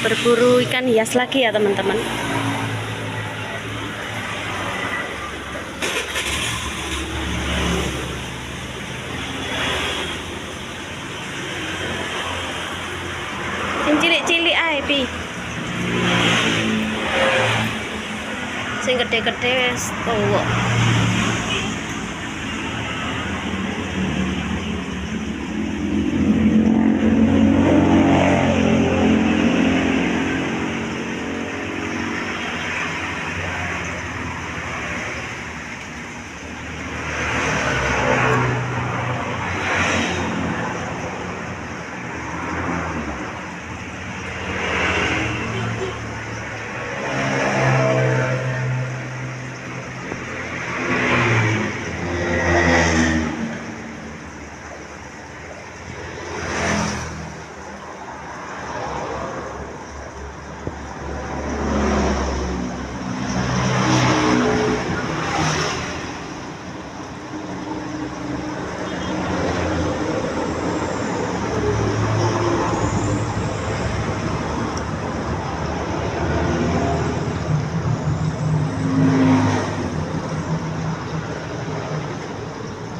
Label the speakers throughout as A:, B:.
A: Berburu ikan hias lagi ya teman-teman. Sing cilik-cilik ae, Pi. Sing gede-gede wis tuwa.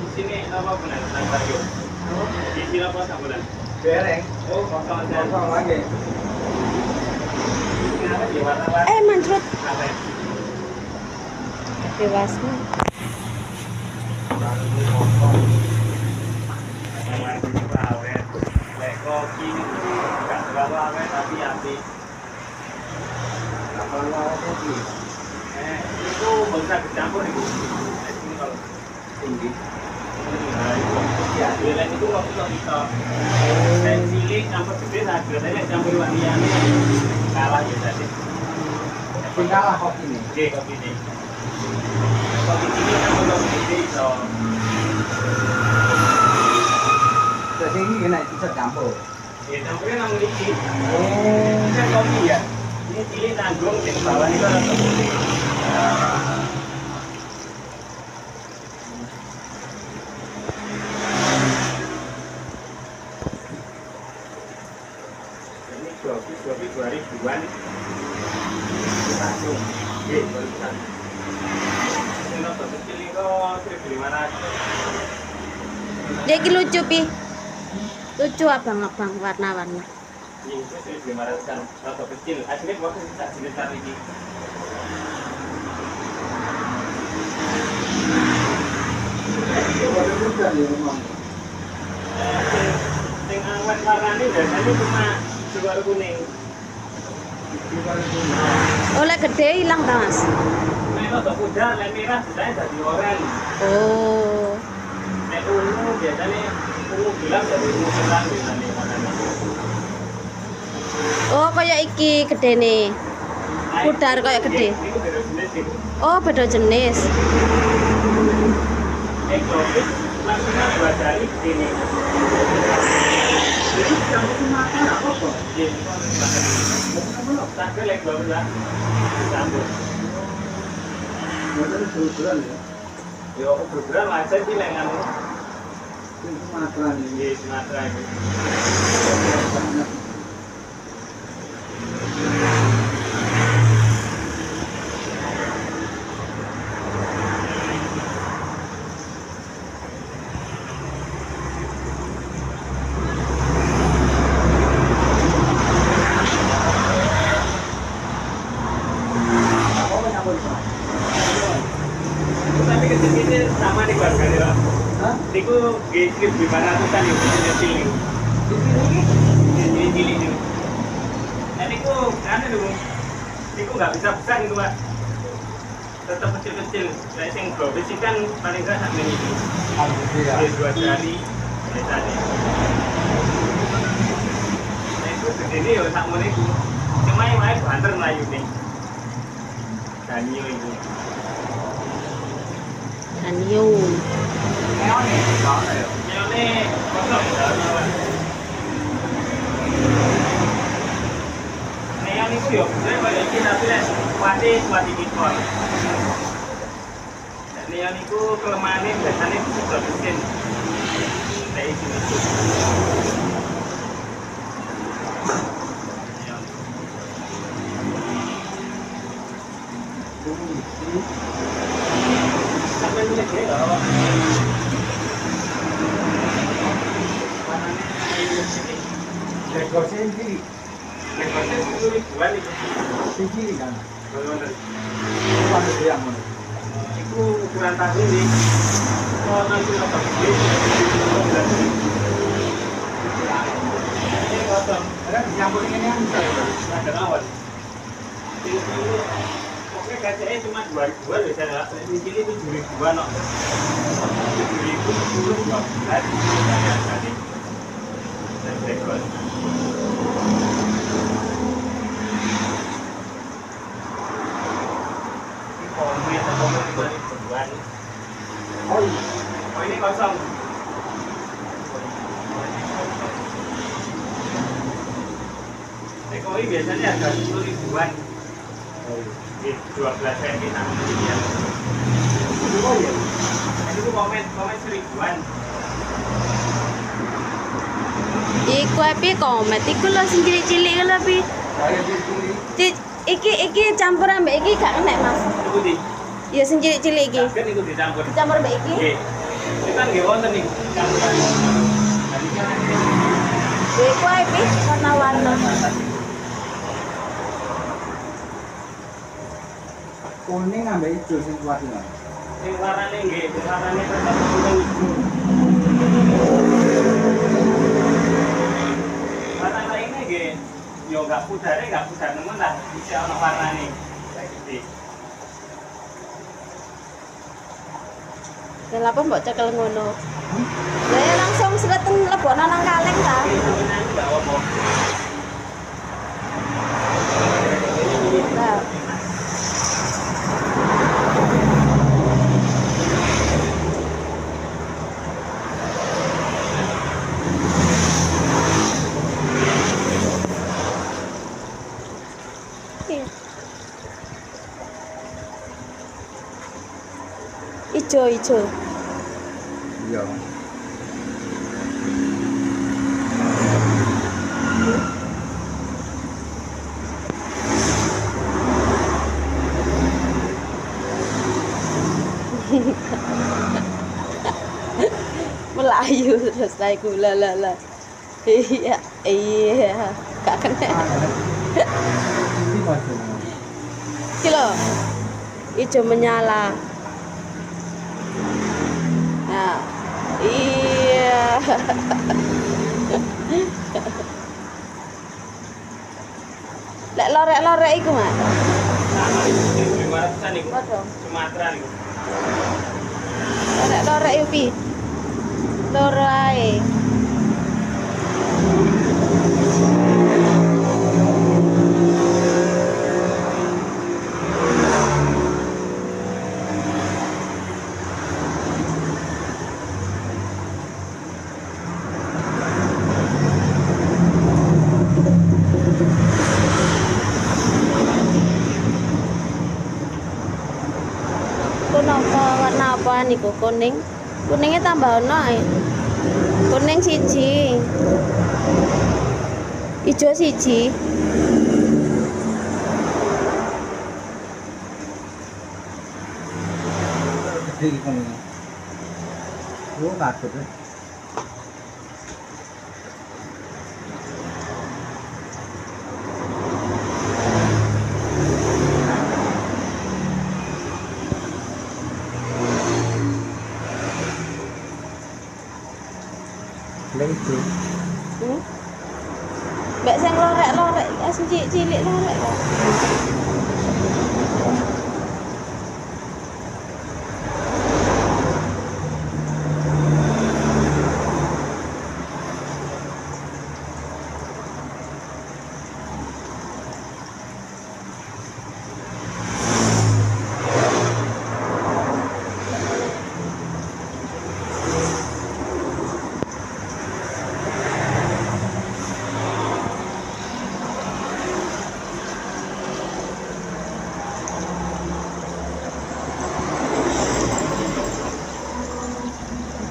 B: Di sini apa bulan? Di sini apa bulan?
C: Bereng.
B: Oh, kosong aja.
C: Kosong lagi.
B: Kenapa di warna-warni?
A: Eh, manjrut.
B: Apa?
A: Dewasa.
B: Warna-warni itu awet. Lek kopi itu nggak terlalu awet tapi api.
C: Apa lu awet iki?
B: Eh, itu bangsa bercampur itu. Nah, ini kalau
C: Tinggi.
B: Ya, lek itu kopi kok iso. Lek cilik campur gede nah biasanya lek campur liyane kalah biasanya.
C: Sing kalah kopi ini.
B: Oke, kopi ini. Kopi cilik campur kopi gede iso.
C: Terus ini kena bisa campur.
B: Ya, campurnya namung iki.
C: Oh.
B: Ini kan kopi ya. Ini cilik nanggung sing bawah itu rada putih. Ini kopi kopi 2000-an. Ini langsung. Oke, 2000-an. Ini rada kecil itu 1.500.
A: Dia iki lucu, Pi. Lucu abang-abang warna-warna.
B: Ini itu 1.500-an, rada kecil. Aslinya waktu tak jenis iki.
C: Baru juga di rumah.
B: Sing awet warnane biasanya cuma suar kuning.
C: Di rumah.
A: Oh, lek gede ilang ta, Mas?
B: Nek rada pudar, lek merah biasanya dadi oranye.
A: Oh.
B: Nek ungu biasanya ungu gelap dadi ungu terang biasanya warnane.
A: Oh, kaya iki gedene.
B: Nah,
A: Pudar kaya gede.
B: Iku beda jenis iku.
A: Oh, beda jenis.
B: Eksotis maksimal 2 jari gede.
C: Jadi campur Sumatera nggak apa-apa.
B: Iya, tak lek 12 campur.
C: Buatan berbulan ya.
B: Yo berbulan wajar sih lek nganu.
C: Sing Sumatera nih.
B: Di Sumatera itu.
C: Banyak. Apa nyampur sama?
B: Tapi kecil-kecil sama nih harganya, Pak.
C: Hah?
B: Niku nggih 1.500-an niku kecil-kecil niku.
C: Di sini iki
B: Cilik-cilik niku. Nah niku anu niku. Niku nggak bisa besar niku, Pak. Tetap kecil-kecil. Lah sing globis sih kan paling nggak sak mene iki.
C: ya.
B: Nggih 2 jari biasanya. Nah itu gedene ya sak mene iku. Cuma yang wae banter mlayu nih. Danio iku.
A: Danio.
C: Neon ya, nggak ono ya.
B: Neone kosong ya, Pak. Neon iku yo bener kaya iki tapi lek kuate kuat iki kok. Nek neon iku kelemahane biasane disedot mesin. Nek iki mesin. Neon. niku.
C: Sing cilik kan.
B: Wonten.
C: Iku anu yang ngono.
B: Iku ukuran tas ini. Oh, nanti rada gede. Ini kosong.
C: Ada dicampur ini kan bisa ya.
B: Ada mawon. Ini pokoknya kacanya cuma 2.000-an bisa lah. Ini cilik 7.000-an kok. 7.000 10 12 tadi. Dan rekor. Ini komen atau komen 5.000-an.
C: Oh iya.
B: Oh ini kosong. Koi biasanya harga 10.000-an.
C: Oh iya.
B: Di 12 cm sama ini ya.
C: Oh iya.
B: Ini tuh komen 1.000-an.
A: Iku api komet iku lho sing cilik-cilik lho pi.
C: Saya cilik.
A: Iki campur ambek iki gak enek, Mas.
B: Iku di.
A: Ya sing cilik-cilik iki.
B: Kan iku dicampur.
A: Dicampur ambek iki.
B: Nggih. Iki kan nggih wonten niku campuran. Tadi kan
A: Iku ae pi warna-warna.
C: Kuning ambek ijo sing kuat iki.
B: Sing warnane nggih, sing warnane tetep kuning ijo. Warna lainnya nggih, yo nggak pudare, nggak pudar nemen lah, isih ana warnane. Kayak gede.
A: Lah apa mbok cekel ngono? Lah ya langsung sreten lebokno nang kaleng ta.
B: Ini nggak apa-apa.
A: Lah. Ijo ijo.
C: Iya.
A: Melayu terus naik gula lah lah. Iya, iya, gak kena.
C: Ini kok.
A: Iki lho. Ijo menyala. Nah, iya. Lek lorek-lorek iku, Mas.
B: Sama 1.500-an niku.
A: Padha.
B: Sumatera niku.
A: Lorek-lorek iku pi. Loro ae. Kenapa warna apa niku kuning? Kuningnya tambah ono ae. Kuning siji. Ijo siji.
C: Gede iki kuning. Yo kaget ya. Lek ijo.
A: Mbak sing lorek-lorek, sing cilik-cilik lorek kok.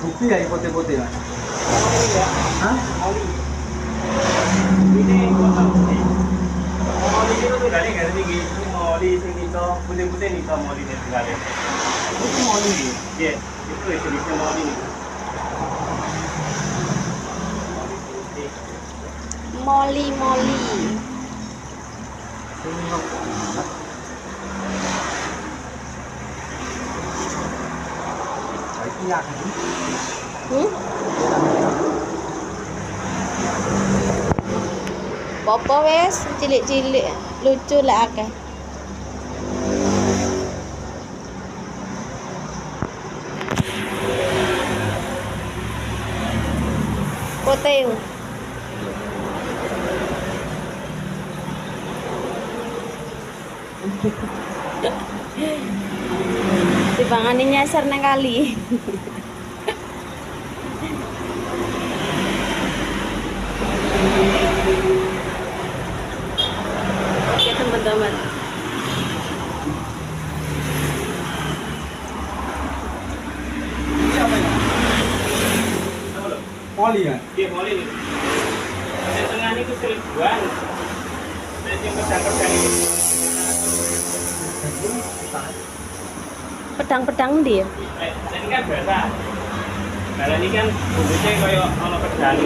C: Kopi ya putih-putih ya.
B: Oli ya.
C: Hah?
B: Oli. Ini kosong sih. Oli itu tunggale nggak tinggi. Ini oli sing itu putih-putih nih sama oli ini tunggale.
C: Itu oli iki.
B: Iya, itu jenisnya oli nih. Oli putih.
A: Moli-moli.
C: Sing Iki akeh.
A: Popo wes cilik-cilik lucu lek akeh. Pote. Dipangani nyasar nang kali. Oke teman-teman.
C: Ini apa ya?
B: Apa lho?
C: Poli ya?
B: Iya, boleh nih. Yang tengah ini 1000-an. Nah, yang pedang-pedang ini.
A: Pedang-pedang ndi ya?
B: Ini kan biasa. Nah, ini kan bungkusnya kayak ono pedang.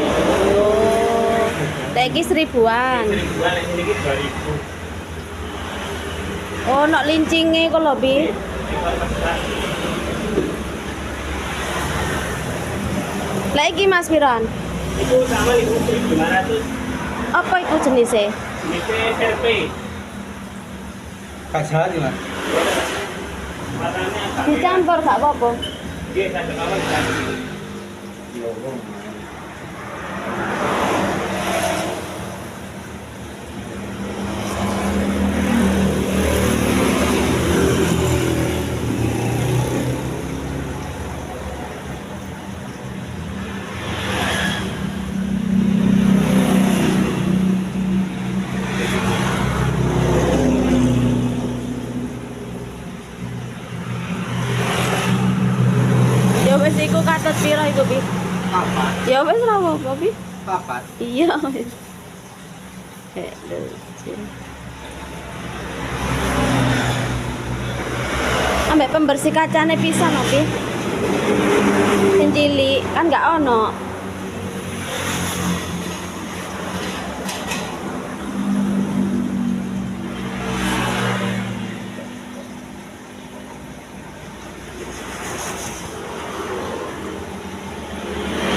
A: Oh. Lah iki 1000-an.
B: 1000-an, ini 2000.
A: Oh, nok lincinge kok lho, Bi.
B: Ini kalau pedang.
A: Lah iki Mas Piron.
B: Itu sama iku 1500.
A: Apa iku jenisnya?
B: Jenisnya serpe.
C: Gak jalan ya, Mas?
B: Warnanya agak merah.
A: Dicampur gak apa-apa.
B: Iya, satu kamar dicampur.
C: Iya, wong.
A: Ya wis iku katut piro iku, Bi?
C: Papat.
A: Ya wis ora apa-apa, Bi.
C: Papat.
A: Iya wis. Lucu. Ambek pembersih kacane pisan, Bi. Sing cilik kan gak ono.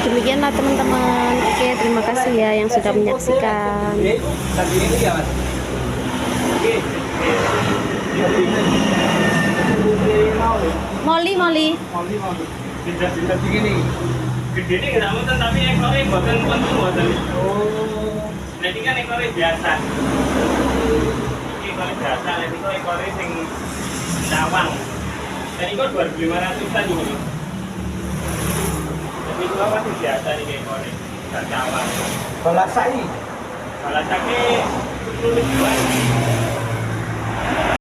A: Demikianlah teman-teman. Oke, terima kasih ya yang sudah menyaksikan.
C: Tadi ini ya, Mas?
B: Oke.
A: Moli, Moli.
C: Moli, moli.
B: Beda-beda.
C: Jadi gini.
B: Gede ini nggak mungkin, tapi ekornya buatan penting buatan.
C: Oh.
B: Nah, ini kan ekornya biasa. Ini ekornya biasa, nah, ini kok ekornya sing cawang. Dan ini kok 2500-an ini. Jadi itu apa sih biasa nih ekornya? Nggak cawang.
C: Balasai.
B: Balasake 10 ribuan.